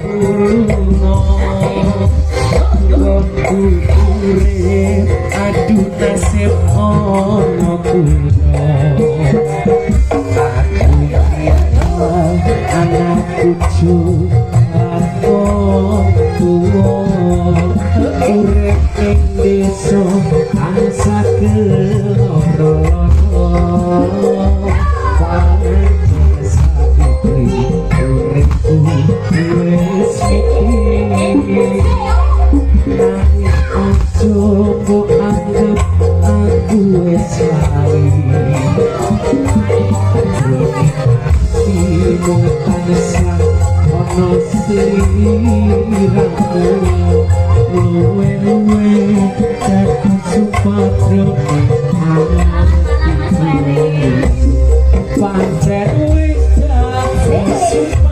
Lunga nggonku urip, aduh, nasib ana kulino. Aku anak bojo lan wong tuwa, urip ing desa tansah keloro-loro. Pancen saiki uripku wis iki, nanging aja mbok anggep aku wis lali. Jroning ati mung tansah ana sliramu, luwe-luwe dadi supadro atiku. Pancen wis dadi.